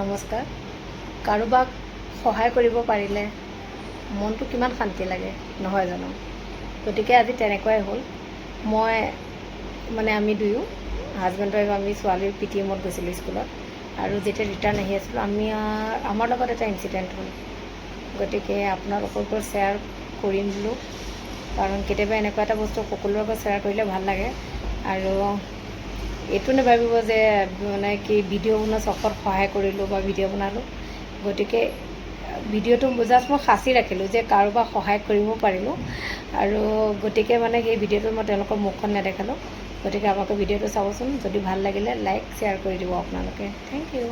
নমস্কাৰ। কাৰোবাক সহায় কৰিব পাৰিলে মনটো কিমান শান্তি লাগে, নহয় জানো? গতিকে আজি তেনেকুৱাই হ'ল। মই মানে আমি দুয়ো হাজবেণ্ড ৱাইফ, আমি ছোৱালীৰ পিটিএমত গৈছিলোঁ স্কুলত আৰু যেতিয়া ৰিটাৰ্ণ আহি আছিলোঁ আমি, আমাৰ লগত এটা ইনচিডেণ্ট হ'ল। গতিকে আপোনালোকৰ ওপৰত শ্বেয়াৰ কৰিম বোলো, কাৰণ কেতিয়াবা এনেকুৱা এটা বস্তু সকলোৰে লগত শ্বেয়াৰ কৰিলে ভাল লাগে। আৰু এইটো নাভাবিব যে মানে কি ভিডিঅ' বনোৱা চখত সহায় কৰিলোঁ বা ভিডিঅ' বনালোঁ। গতিকে ভিডিঅ'টো জাষ্ট মই সাঁচি ৰাখিলোঁ যে কাৰোবাক সহায় কৰিব পাৰিলোঁ। আৰু গতিকে মানে সেই ভিডিঅ'টোত মই তেওঁলোকৰ মুখখন নেদেখালোঁ। গতিকে আপোনালোকে ভিডিঅ'টো চাবচোন, যদি ভাল লাগিলে লাইক, শ্বেয়াৰ কৰি দিব আপোনালোকে। Thank U.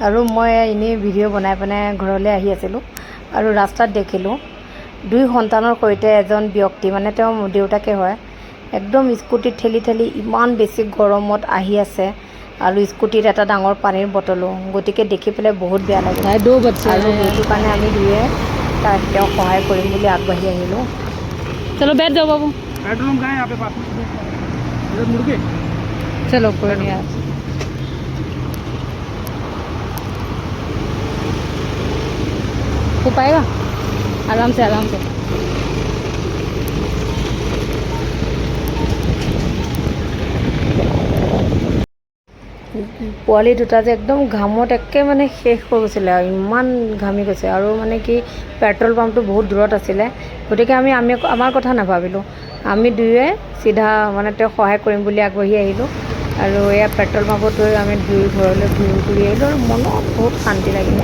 আৰু মই এনেই ভিডিঅ' বনাই পেলাই ঘৰলৈ আহি আছিলোঁ আৰু ৰাস্তাত দেখিলোঁ দুই সন্তানৰ সৈতে এজন ব্যক্তি, মানে তেওঁ দেউতাকে হয়, একদম স্কুটিত ঠেলি ঠেলি ইমান বেছি গৰমত আহি আছে আৰু স্কুটিত এটা ডাঙৰ পানীৰ বটলো। গতিকে দেখি পেলাই বহুত বেয়া লাগিল। भाई, दो बच्चे আৰু हैं। সেইটো কাৰণে আমি দুয়ে তাক তেওঁক সহায় কৰিম বুলি আগবাঢ়ি আহিলোঁ। चलो, बैठ जाओ बाबू। पेट्रोल पंप कहाँ है यहाँ पे पास में? इधर मुड़ के। चलो, कोई नहीं यार। हो पाएगा, आराम से, आराम से। পোৱালি দুটা যে একদম ঘামত একে মানে শেষ হৈ গৈছিলে আৰু ইমান ঘামি গৈছে। আৰু মানে কি, পেট্ৰল পাম্পটো বহুত দূৰত আছিলে। গতিকে আমি আমাৰ কথা নাভাবিলোঁ, আমি দুয়োৱে চিধা মানে তেওঁক সহায় কৰিম বুলি আগবাঢ়ি আহিলোঁ। আৰু এয়া পেট্ৰল পাম্পত গৈ আমি দুয়ো ঘৰলৈ ঘূৰি ঘূৰি আহিলোঁ আৰু মনত বহুত শান্তি লাগিলে।